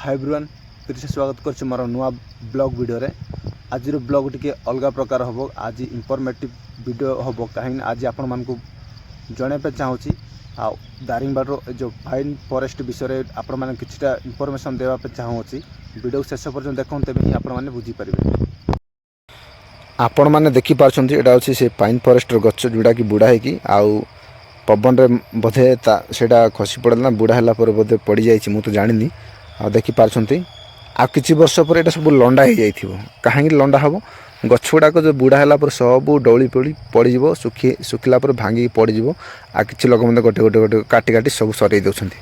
High everyone, ଫିର୍ ସେ ସ୍ୱାଗତ କରୁଛି ମୋର ନୂଆ ବ୍ଲଗ୍ ଭିଡ଼ିଓରେ। ଆଜିର ବ୍ଲଗ୍ ଟିକେ ଅଲଗା ପ୍ରକାର ହେବ। ଆଜି ଇନଫର୍ମେଟିଭ୍ ଭିଡ଼ିଓ ହେବ, କାହିଁକିନା ଆଜି ଆପଣମାନଙ୍କୁ ଜଣାଇବା ପାଇଁ ଚାହୁଁଛି ଆଉ ଦାରିଙ୍ଗବାଡ଼ିର ଏ ଯେଉଁ ପାଇନ୍ ଫରେଷ୍ଟ ବିଷୟରେ ଆପଣମାନେ କିଛିଟା ଇନଫର୍ମେସନ୍ ଦେବା ପାଇଁ ଚାହୁଁଅଛି। ଭିଡ଼ିଓକୁ ଶେଷ ପର୍ଯ୍ୟନ୍ତ ଦେଖନ୍ତୁ, ତେବେ ହିଁ ଆପଣମାନେ ବୁଝିପାରିବେ। ଆପଣମାନେ ଦେଖିପାରୁଛନ୍ତି, ଏଇଟା ହେଉଛି ସେ ପାଇନ୍ ଫରେଷ୍ଟର ଗଛ, ଯେଉଁଟାକି ବୁଢ଼ା ହେଇକି ଆଉ ପବନରେ ବୋଧେ ତା ସେଇଟା ଖସି ପଡ଼ିଲା ନା, ବୁଢ଼ା ହେଲା ପରେ ବୋଧେ ପଡ଼ିଯାଇଛି, ମୁଁ ତ ଜାଣିନି। ଆଉ ଦେଖିପାରୁଛନ୍ତି, ଆଉ କିଛି ବର୍ଷ ପରେ ଏଇଟା ସବୁ ଲଣ୍ଡା ହେଇଯାଇଥିବ। କାହିଁକି ଲଣ୍ଡା ହେବ? ଗଛ ଗୁଡ଼ାକ ଯେଉଁ ବୁଢ଼ା ହେଲା ପରେ ସବୁ ଡଉଳି ପଡ଼ି ପଡ଼ିଯିବ, ଶୁଖିଲା ପରେ ଭାଙ୍ଗିକି ପଡ଼ିଯିବ। ଆଉ କିଛି ଲୋକ ମଧ୍ୟ ଗୋଟେ ଗୋଟେ ଗୋଟେ କାଟି କାଟି ସବୁ ସରେଇ ଦେଉଛନ୍ତି,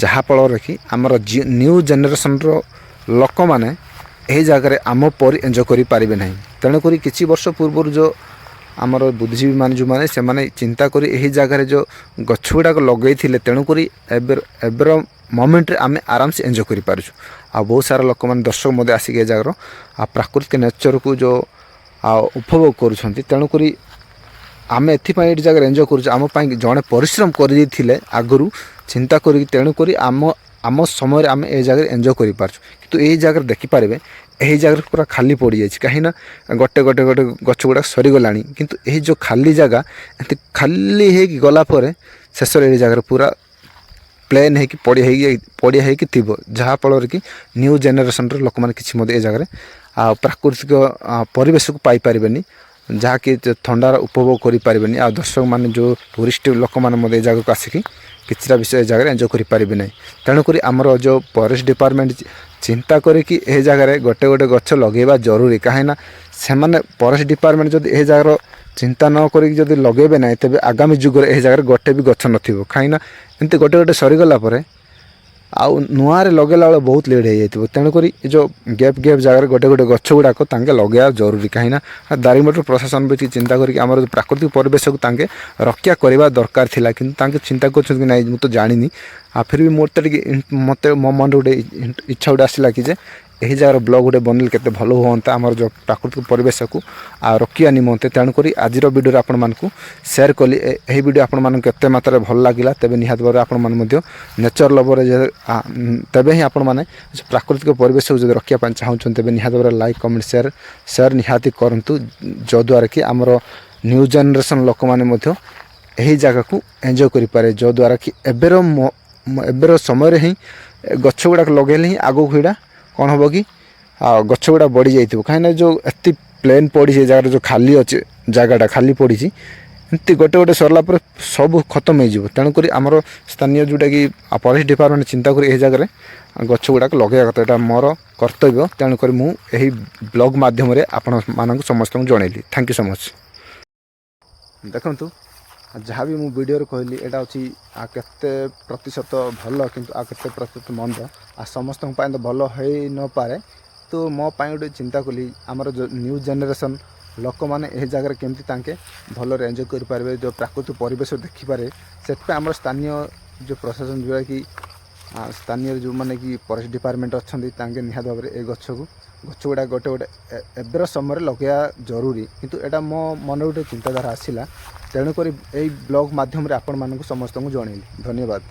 ଯାହାଫଳରେ କି ଆମର ନ୍ୟୁ ଜେନେରେସନ୍ର ଲୋକମାନେ ଏହି ଜାଗାରେ ଆମ ପରି ଏନ୍ଜୟ କରିପାରିବେ ନାହିଁ। ତେଣୁକରି କିଛି ବର୍ଷ ପୂର୍ବରୁ ଯେଉଁ ଆମର ବୁଦ୍ଧିଜୀବୀମାନେ ଯେଉଁମାନେ, ସେମାନେ ଚିନ୍ତା କରି ଏହି ଜାଗାରେ ଯେଉଁ ଗଛ ଗୁଡ଼ାକ ଲଗେଇଥିଲେ, ତେଣୁକରି ଏବେର ମୋମେଣ୍ଟରେ ଆମେ ଆରାମସେ ଏନ୍ଜୟ କରିପାରୁଛୁ। ଆଉ ବହୁତ ସାରା ଲୋକମାନେ, ଦର୍ଶକ ମଧ୍ୟ ଆସିକି ଏ ଜାଗାର ଆଉ ପ୍ରାକୃତିକ ନେଚରକୁ ଯେଉଁ ଆଉ ଉପଭୋଗ କରୁଛନ୍ତି। ତେଣୁକରି ଆମେ ଏଥିପାଇଁ ଏଇଠି ଜାଗାରେ ଏନ୍ଜୟ କରୁଛୁ। ଆମ ପାଇଁ ଜଣେ ପରିଶ୍ରମ କରିଦେଇଥିଲେ ଆଗରୁ ଚିନ୍ତା କରିକି, ତେଣୁକରି ଆମ ସମୟରେ ଆମେ ଏ ଜାଗାରେ ଏନ୍ଜୟ କରିପାରୁଛୁ। କିନ୍ତୁ ଏହି ଜାଗାରେ ଦେଖିପାରିବେ, ଏହି ଜାଗାରେ ପୁରା ଖାଲି ପଡ଼ିଯାଇଛି। କାହିଁକିନା ଗୋଟେ ଗୋଟେ ଗୋଟେ ଗଛ ଗୁଡ଼ାକ ସରିଗଲାଣି। କିନ୍ତୁ ଏହି ଯେଉଁ ଖାଲି ଜାଗା, ଏମିତି ଖାଲି ହେଇକି ଗଲା ପରେ ଶେଷରେ ଏହି ଜାଗାରେ ପୁରା ପ୍ଲେନ୍ ହେଇକି ପଡ଼ିଆ ହେଇକି ଥିବ, ଯାହାଫଳରେ କି ନ୍ୟୁ ଜେନେରେସନ୍ର ଲୋକମାନେ କିଛି ମଧ୍ୟ ଏ ଜାଗାରେ ଆଉ ପ୍ରାକୃତିକ ପରିବେଶକୁ ପାଇପାରିବେନି, ଯାହାକି ଥଣ୍ଡାର ଉପଭୋଗ କରିପାରିବେନି। ଆଉ ଦର୍ଶକମାନେ, ଯେଉଁ ଟୁରିଷ୍ଟ ଲୋକମାନେ ମଧ୍ୟ ଏ ଜାଗାକୁ ଆସିକି କିଛିଟା ବିଷୟ ଏ ଜାଗାରେ ଏନ୍ଜୟ କରିପାରିବେ ନାହିଁ। ତେଣୁକରି ଆମର ଯେଉଁ ଫରେଷ୍ଟ ଡିପାର୍ଟମେଣ୍ଟ ଚିନ୍ତା କରିକି ଏହି ଜାଗାରେ ଗୋଟେ ଗୋଟେ ଗଛ ଲଗାଇବା ଜରୁରୀ। କାହିଁକିନା ସେମାନେ ଫରେଷ୍ଟ ଡିପାର୍ଟମେଣ୍ଟ ଯଦି ଏହି ଜାଗାର ଚିନ୍ତା ନ କରିକି ଯଦି ଲଗାଇବେ ନାହିଁ, ତେବେ ଆଗାମୀ ଯୁଗରେ ଏହି ଜାଗାରେ ଗୋଟେ ବି ଗଛ ନଥିବ। କାହିଁକିନା ଏମିତି ଗୋଟେ ଗୋଟେ ସରିଗଲା ପରେ ଆଉ ନୂଆରେ ଲଗାଇଲା ବେଳେ ବହୁତ ଲେଟ୍ ହେଇଯାଇଥିବ। ତେଣୁକରି ଏ ଯେଉଁ ଗ୍ୟାପ୍ ଗ୍ୟାପ୍ ଜାଗାରେ ଗୋଟେ ଗୋଟେ ଗଛ ଗୁଡ଼ାକ ତାଙ୍କେ ଲଗାଇବା ଜରୁରୀ। କାହିଁକିନା ଦାରିଙ୍ଗବାଡ଼ିର ପ୍ରଶାସନ ବି ଟିକେ ଚିନ୍ତା କରିକି ଆମର ଯେଉଁ ପ୍ରାକୃତିକ ପରିବେଶକୁ ତାଙ୍କେ ରକ୍ଷା କରିବା ଦରକାର ଥିଲା। କିନ୍ତୁ ତାଙ୍କେ ଚିନ୍ତା କରୁଛନ୍ତି କି ନାହିଁ, ମୁଁ ତ ଜାଣିନି। ଆଉ ଫିର୍ ବି ମୋର ତ ଟିକେ ମୋତେ ମୋ ମନରେ ଗୋଟେ ଇଚ୍ଛା ଗୋଟେ ଆସିଲା କି ଯେ ଏହି ଜାଗାର ବ୍ଲଗ୍ ଗୋଟେ ବନେଇଲେ କେତେ ଭଲ ହୁଅନ୍ତା ଆମର ଯେଉଁ ପ୍ରାକୃତିକ ପରିବେଶକୁ ଆଉ ରଖିବା ନିମନ୍ତେ। ତେଣୁକରି ଆଜିର ଭିଡ଼ିଓରେ ଆପଣମାନଙ୍କୁ ସେୟାର କଲି। ଏହି ଭିଡ଼ିଓ ଆପଣମାନଙ୍କୁ କେତେ ମାତ୍ରାରେ ଭଲ ଲାଗିଲା, ତେବେ ନିହାତି ଭାବରେ ଆପଣମାନେ ମଧ୍ୟ ନେଚର୍ ଲଭର, ତେବେ ହିଁ ଆପଣମାନେ ସେ ପ୍ରାକୃତିକ ପରିବେଶକୁ ଯଦି ରଖିବା ପାଇଁ ଚାହୁଁଛନ୍ତି, ତେବେ ନିହାତି ଭାବରେ ଲାଇକ୍, କମେଣ୍ଟ, ସେୟାର ନିହାତି କରନ୍ତୁ, ଯଦ୍ୱାରା କି ଆମର ନ୍ୟୁ ଜେନେରେସନ୍ ଲୋକମାନେ ମଧ୍ୟ ଏହି ଜାଗାକୁ ଏନ୍ଜୟ କରିପାରେ, ଯଦ୍ୱାରା କି ଏବେର ସମୟରେ ହିଁ ଗଛ ଗୁଡ଼ାକ ଲଗାଇଲେ ହିଁ ଆଗକୁ ଏଇଟା କ'ଣ ହେବ କି ଆଉ ଗଛ ଗୁଡ଼ା ବଢ଼ି ଯାଇଥିବ। କାହିଁକିନା ଯେଉଁ ଏତେ ପ୍ଲେନ୍ ପଡ଼ିଛି, ଏ ଜାଗାରେ ଯେଉଁ ଖାଲି ଅଛି, ଜାଗାଟା ଖାଲି ପଡ଼ିଛି, ଏମିତି ଗୋଟେ ଗୋଟେ ସରିଲା ପରେ ସବୁ ଖତମ ହେଇଯିବ। ତେଣୁକରି ଆମର ସ୍ଥାନୀୟ ଯେଉଁଟାକି ଫରେଷ୍ଟ ଡିପାର୍ଟମେଣ୍ଟ ଚିନ୍ତା କରି ଏହି ଜାଗାରେ ଗଛ ଗୁଡ଼ାକ ଲଗାଇବା କଥା। ଏଇଟା ମୋର କର୍ତ୍ତବ୍ୟ। ତେଣୁକରି ମୁଁ ଏହି ବ୍ଲଗ୍ ମାଧ୍ୟମରେ ଆପଣମାନଙ୍କୁ ସମସ୍ତଙ୍କୁ ଜଣେଇଲି। Thank you so much. ଦେଖନ୍ତୁ, ଯାହା ବି ମୁଁ ଭିଡ଼ିଓରେ କହିଲି, ଏଇଟା ହେଉଛି ଆଉ କେତେ ପ୍ରତିଶତ ଭଲ, କିନ୍ତୁ ଆଉ କେତେ ପ୍ରତିଶତ ମନ୍ଦ, ଆଉ ସମସ୍ତଙ୍କ ପାଇଁ ତ ଭଲ ହେଇ ନପାରେ। ତ ମୋ ପାଇଁ ଗୋଟେ ଚିନ୍ତା କଲି, ଆମର ଯେଉଁ ନ୍ୟୁ ଜେନେରେସନ୍ ଲୋକମାନେ ଏହି ଜାଗାରେ କେମିତି ତାଙ୍କେ ଭଲରେ ଏନ୍ଜୟ କରିପାରିବେ, ଯେଉଁ ପ୍ରାକୃତିକ ପରିବେଶ ଦେଖିପାରିବେ, ସେଥିପାଇଁ ଆମର ସ୍ଥାନୀୟ ଯେଉଁ ପ୍ରଶାସନ, ଯେଉଁଟାକି ସ୍ଥାନୀୟ ଯେଉଁମାନେ କି ଫରେଷ୍ଟ ଡିପାର୍ଟମେଣ୍ଟ ଅଛନ୍ତି, ତାଙ୍କେ ନିହାତି ଭାବରେ ଏ ଗଛ ଗୁଡ଼ାକ ଗୋଟେ ଗୋଟେ ଏବେର ସମୟରେ ଲଗାଇବା ଜରୁରୀ। କିନ୍ତୁ ଏଇଟା ମୋ ମନରେ ଗୋଟେ ଚିନ୍ତାଧାରା ଆସିଲା, ତେଣୁକରି ଏଇ ବ୍ଲଗ୍ ମାଧ୍ୟମରେ ଆପଣମାନଙ୍କୁ ସମସ୍ତଙ୍କୁ ଜଣେଇଲି। ଧନ୍ୟବାଦ।